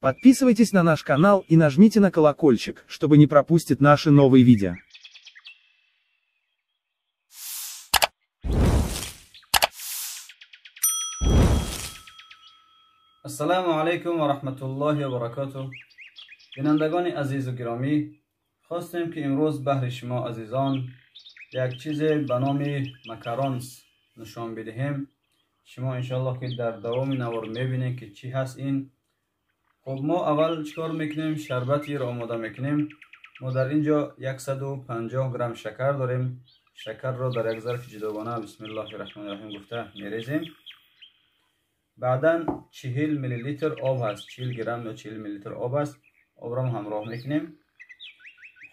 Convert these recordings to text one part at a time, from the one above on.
Подписывайтесь на наш канал и нажмите на колокольчик, чтобы не пропустить наши новые видео. Ассаламу алайкум ва раҳматуллоҳи ва баракатуҳ. Бинандагони азизу гиромӣ, хостем ки имрӯз баҳри шумо азизон як чизе ба номи макаронс нишон бидиҳем. Шумо иншоаллоҳ ки дар давоми навор мебинед ки чӣ ҳаст ин. Хуб, мо аввал чикор мекунем? Шарбатиро омода мекунем. Мо дар ин ҷо 150 грамм шакар дорем. Шакарро дар як зарфи ҷудогона бисмиллоҳи раҳмони раҳим гуфта мерезем. Баъдан 40 миллилитр об ҳаст, 40 грамм ё 40 миллилитр об аст. Обро ҳамроҳ мекунем.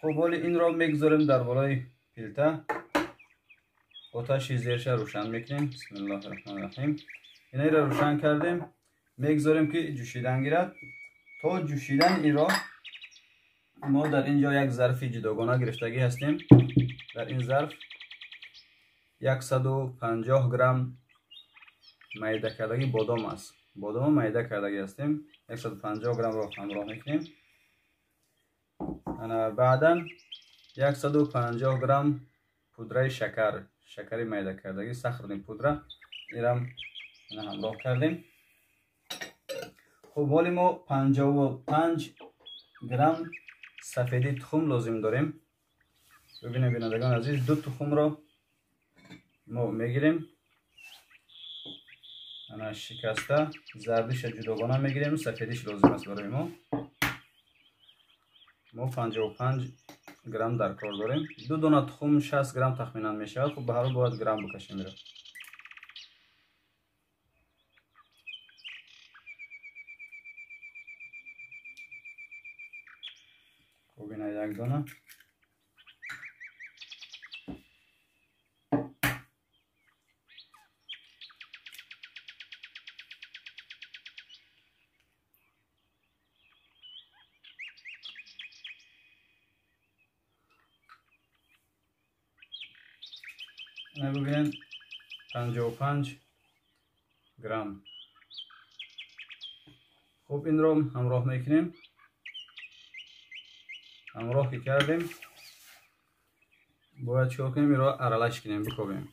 Хуб, ҳоли инро мегузорем дар болои пилта. Оташи зерша рӯшан мекунем. Бисмиллоҳи раҳмони раҳим. Инро рӯшан кардем, мегузорем ки ҷӯшидан гирад. То ҷӯшидани инро мо дар ин ҷо як зарфи ҷудогона гирифтагӣ ҳастем. Дар ин зарф 150 грамм майда кардагӣ бодом аст. Бодомо майда кардагӣ ҳастем. 150 граммро ҳамроҳ мекунем. Баъдан 150 грамм пудраи шакар, шакари майда кардагӣ, сахарни пудра, инрам ҳамроҳ кардем. Хуб, ҳоли мо 55 грамм сафеди тухм лозим дорем. Бибинед бинандагони азиз, ду тухмро мо мегирем. Ана шикаста зардиша ҷудогона мегирем, сафедиш лозим аст барои мо. Мо 55 грамм дар кор дорем. Ду дона тухм 60 грамм тахминан мешавад. Хуб, ба ҳар ҳол бояд грамм бикашем иро. Хуб, ина як дона. Бубинед, 55 грамм. Хуб, инро ҳамроҳ мекунем. Ҳамроҳ ки кардем, бояд чикор кунем? Инро аралаш кунем, бикобем.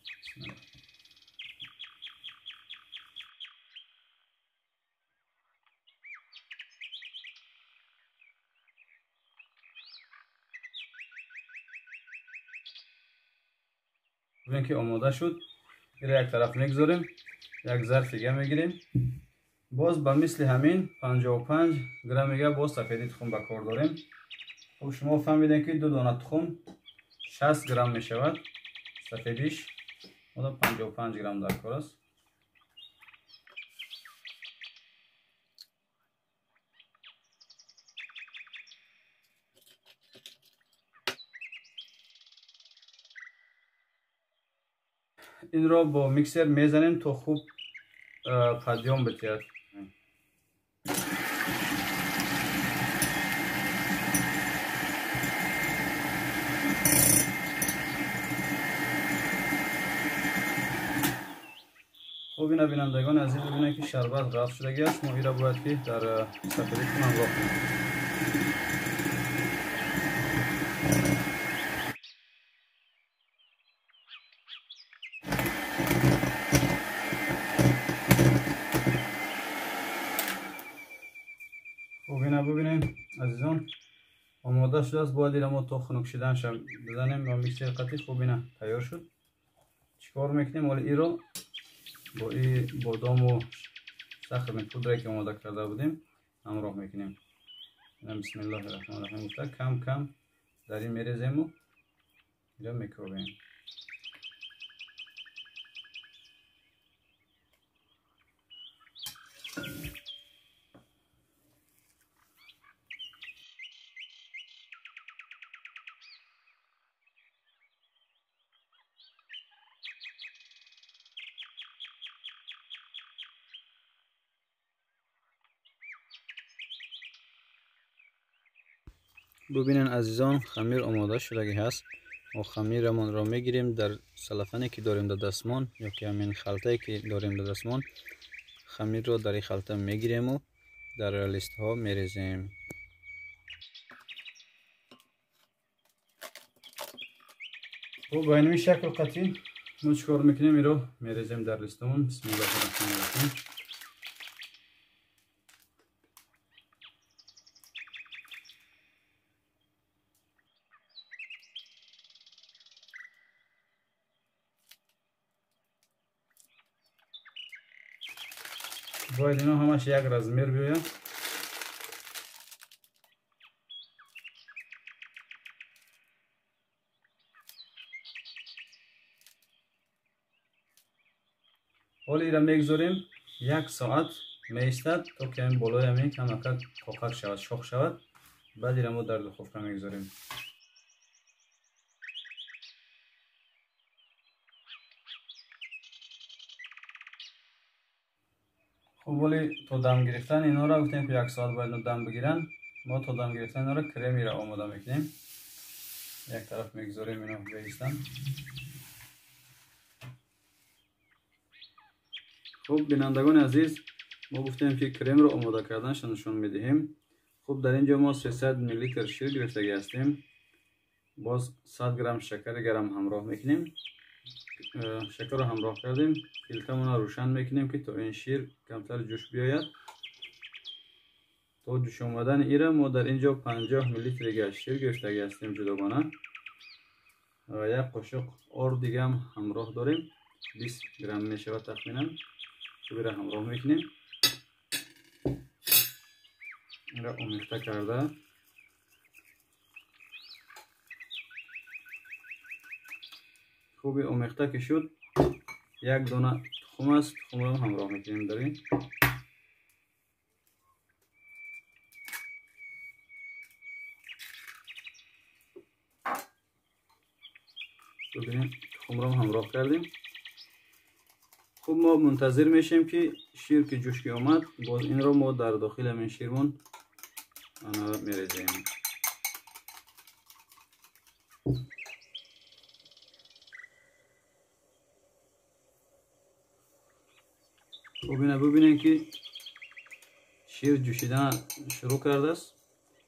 Бубинед ки омода шуд. Инро як тараф мегузорем, як зарф дига мегирем. Боз ба мисли ҳамин 55 грамм дига боз сафеди тухм ба кор дорем. Хуб, шумо фаҳмидем ки ду дона тухм 60 грамм мешавад сафедиш, ода 55 грамм дар кор аст. Инро бо миксер мезанем то хуб падём битиҳад. Хуб, ина бинандагони азиз, бибинед ки шарбат ғафз шудагӣ аст. Мо инро бояд ки дар сафеди тухм ҳамроҳ кунем. Хуб, ина бубинед азизон, омода шудааст. Бояд ина мо то хунук шиданша бизанем бо миксер қатӣ. Хуб, ина тайёр шуд. Чикор мекунем? Ҳоли инро бо и бодому сахарни пудрае ки омода карда будем ҳамроҳ мекунем. Ина бисмиллоҳи раҳмони раҳим гуфта кам кам дар ин мерезему инро мекобем. Бубинед азизон, хамир омода шудагӣ ҳаст. Мо хамирамонро мегирем дар салафане ки дорем дар дастмон, ё ки ҳамин халтае ки дорем дар дастмон, хамирро дар ин халта мегирему در لیست ها میریزیم. خب با این شکل قطعی ما چیکار میکنیم؟ این رو میریزیم در لیستمون. بسم الله الرحمن الرحیم. باید اینا همش یک رزمیر بیاید. حالا ایره میگذاریم 1 ساعت میایستد تا که این بالای همین کمک کاکک شود، شاخ شود. بعد ایره ما در دخوفکه میگذاریم. خب ولی تا دم گرفتن اینا را گفتیم که 1 ساعت باید دم بگیرن. ما تا دم گرفتن اینا را کرمی را آماده میکنیم. یک طرف میگذاریم اینا بایستن. خب بینندگان عزیز، ما گفتیم که کرم را آماده کردنش نشون میدهیم. خب در اینجا ما 300 میلی لیتر شیر گرفتگی هستیم. باز 100 گرم شکر گرم همراه میکنیم. شکر رو همراه کردیم، فیلترمون رو روشن میکنیم که تا این شیر کمتر جوش بیاید. تا جوش آمدن ایره ما در اینجا 50 میلی لیتر دیگه شیر گرفتگی هستیم جداگانه و یک قاشق آرد دیگه هم همراه داریم، 20 گرم میشود تخمینا. رو همراه میکنیم، این را آمیخته کرده خوبی آمیخته که شد، یک دانه تخم است، تخم رو همراه میکنیم در این. ببینیم تخم رو همراه کردیم. خب ما منتظر میشیم که شیر که جوش که آمد، باز این رو ما در داخل همین شیرمون میریزیم. خب اینا ببینیم که شیر جوشیدن شروع کرده است.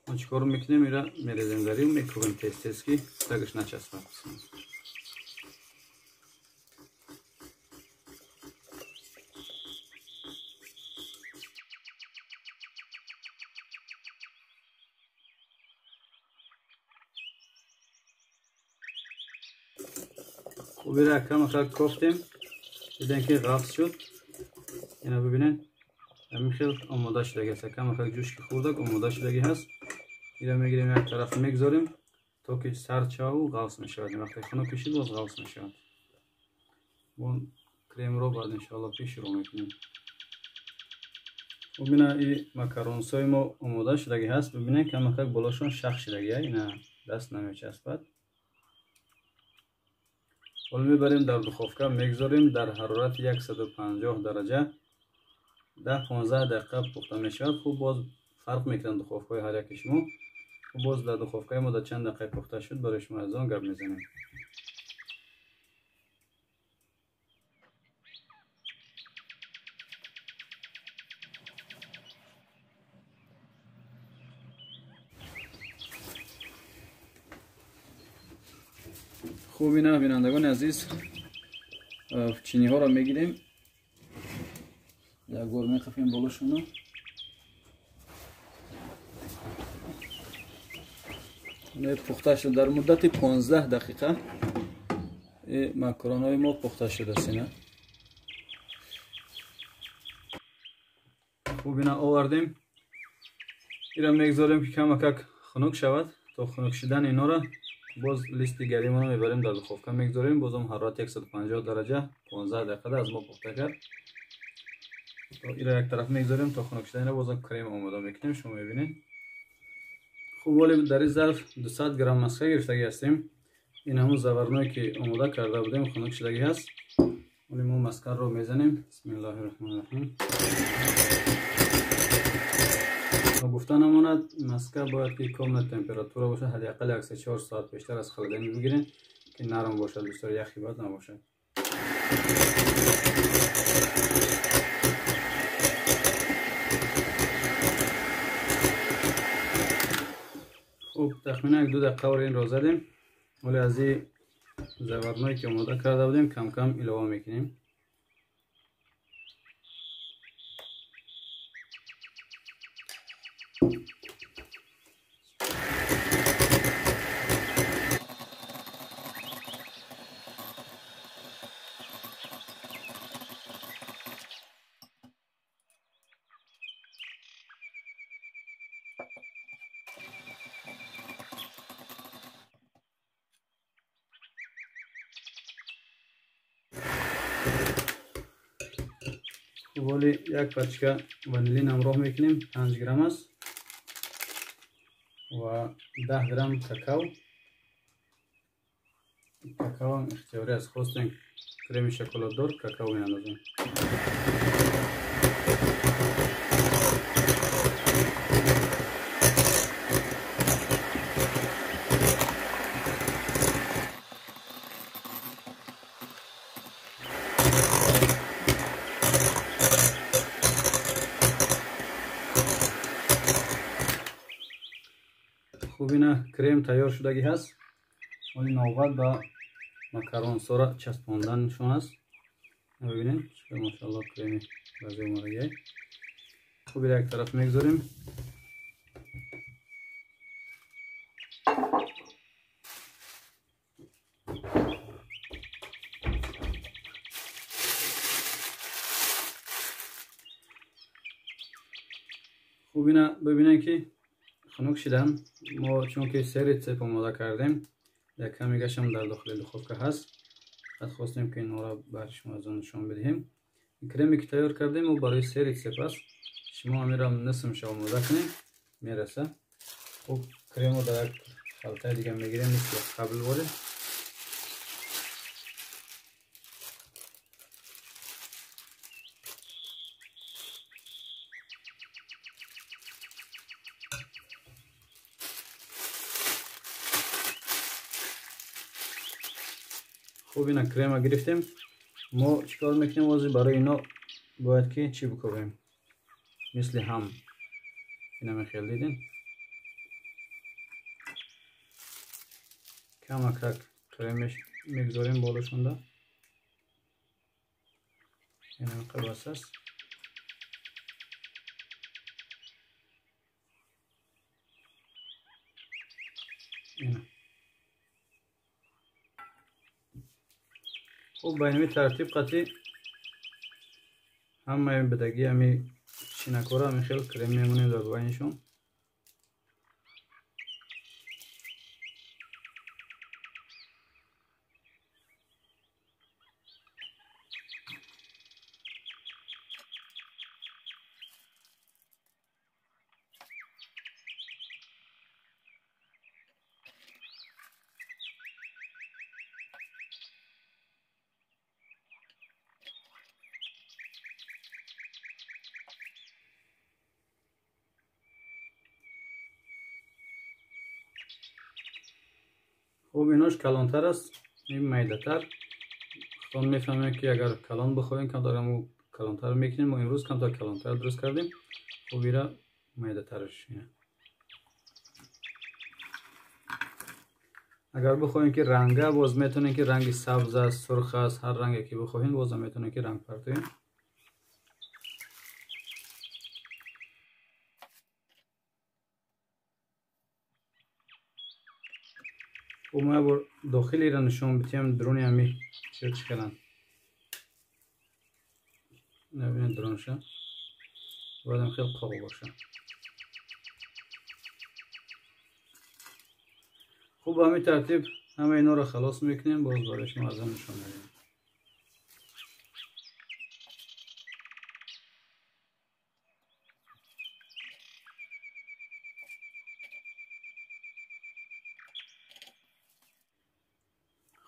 ما چیکار میکنیم؟ اینا میریزیم در این، میکوبیم تست تست که تگش نچسبد. خب اینا کم خیلی کوفتیم، دیدن که غلظ شد. اینا ببینن همین خیلی آماده شده است. کم خیلی جوش که خوردک آماده شدگی هست. اینا میگیریم یک طرف میگذاریم تا که سرد شود و غلظ میشود. وقتی خنک کشید باز غلظ میشود. اون کریم رو بعد انشالله پیش رو میکنیم. خب اینا این مکارونسای ما آماده شدگی هست. ببینن کم خیلی بالاشون شخ شدگیه، اینا دست نمیچسبد. حالا میبریم در دخوفکه میگذاریم در حرارت 150 درجه 10-15 دقیقه پخته میشود. خوب باز فرق میکنن دخوفکه هر یک شما. خوب باز در دخوفکه ما در چند دقیقه پخته شد برای شما از آن گپ میزنیم. خوب اینا بینندگان عزیز، چینی ها را میگیریم، یک بار میخفیم بالاشونو. پخته شد در مدت 15 دقیقه. این مکرون های ما پخته شده است. اینا خوب اینا آوردیم، اینا میگذاریم که کمک خنک شود. تا خنک شدن اینا را باز لیست گریمون رو میبریم در دخوفکه میگذاریم. بازم حرارت 150 درجه 15 دقیقه از ما پخته کرد. تا اینا یک طرف میگذاریم تا خنک شدن اینا بازم کریم آماده میکنیم. شما میبینید. خب ولی در این ظرف 200 گرم مسکه گرفتگی هستیم. این همون زورنایی که آماده کرده بودیم خنک شدگی هست. ولی ما مسکه رو میزنیم. بسم الله الرحمن الرحیم. گفته نماند مسکه باید که کامل تمپراتور باشه، حداقل 1-4 ساعت بیشتر از خلدنی بگیرین که نرم باشد، بسیار یخی باید نباشد. Хуб, тахминан 1-2 дақиқа ин ро задем. Ҳоло аз ин заварное ки омода карда будем кам-кам илова мекунем. ولی یک پچکه وانیلین همراه میکنیم، 5 گرم است و 10 گرم کاکاو. کاکاو هم اختیاری است، خواستین کرم شکلات دار کاکاو میاندازیم. Хуб, ина крем тайёр шудагӣ ҳаст. Ҳоли навбат ба макаронсора часпонданшон аст. Бибинед, машоалло креми баъзе омодагӣ. Хуб, ина як тараф мегузорем. Хуб, ина бибинед ки хунук шидан. Мо чунки се рецепт омода кардем, як ками гашам дар дохили духовка ҳаст. Фақат хостем ки инҳоро бар шумо аз он нишон бидиҳем. Ин креме ки тайёр кардем, ӯ барои се рецепт аст. Шумо ҳаминро нисмша омода кунед, мераса. Хуб, кремо дар як халтаи дига мегирем, мисли қабл боре. Хуб, ина крема гирифтем. Мо чикор мекунем? Ҳозир барои ино бояд ки чӣ бикобем? Мисли ҳам ина мехел дидин, камакак крем мегузорем болошонда. Ина қабас аст. Ина хуб, ба инми тартиб қатъи ҳамаи бадагӣ ҳами чинакора ҳами хел крем мемонем дар байнишон. Хуб, инош калонтар аст, ин майдатар. Худтон мефаҳмем ки агар калон бихоҳем, камтар ҳаму калонтар мекунем. Мо имрӯз камтар калонтар дуруст кардем. Хуб, ира майдатараш. Агар бихоҳем ки ранга, боз метавонем ки ранги сабз аст, сурх аст, ҳар ранге ки бихоҳем, боз ҳам метавонем ки ранг партоем. Хуб, мо як бор дохилиро нишон бидиҳем, дуруни ҳами чиё чӣ хеланд. Бибинед дурунша, бояд ҳам хел қоқ боша. Хуб, ба ҳамин тартиб ҳама инҳоро халос мекунем, боз барои шумо аз он нишон медиҳем.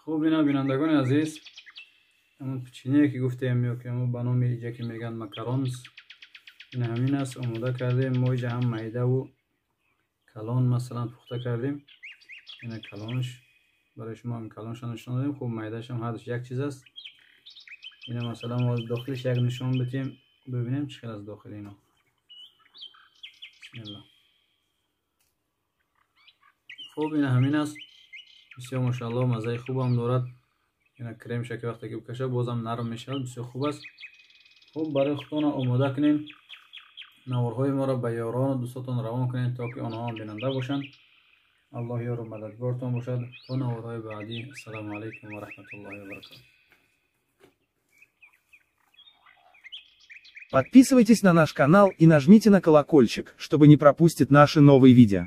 Хуб, ина бинандагони азиз, ҳамон печенье ки гуфтем ё ки ҳамон ба номи иҷа ки мегӯянд макаронс, ина ҳамин аст, омода кардем. Мо иҷа ҳам майдаву калон масалан пухта кардем. Ина калонш барои шумо ҳам калонша нишон додем. Хуб, майдашам ҳардуш як чиз аст. Ина масалан мо дохилиш як нишон бидиҳем, бибинем чӣ хел аст дохили ино. Бисмиллаҳ. Хуб, ин ҳамин аст. Бисёр машааллоҳ маззаи хуб ҳам дорад. Ина кремша ки вақте ки бикаша, бозам нарм мешавад, бисёр хуб аст. Хуб, барои худтона омода кунем. Наворҳои моро ба ёрону дӯстотон равон кунед, то ки онҳо ҳам бинанда бошанд. Аллоҳ ёру мададгортон бошад. То наворҳои баъдӣ, ассалому алайкум ва раҳматуллоҳи ва баракотуҳ. Подписывайтесь на наш канал и нажмите на колокольчик, чтобы не пропустить наши новые видео.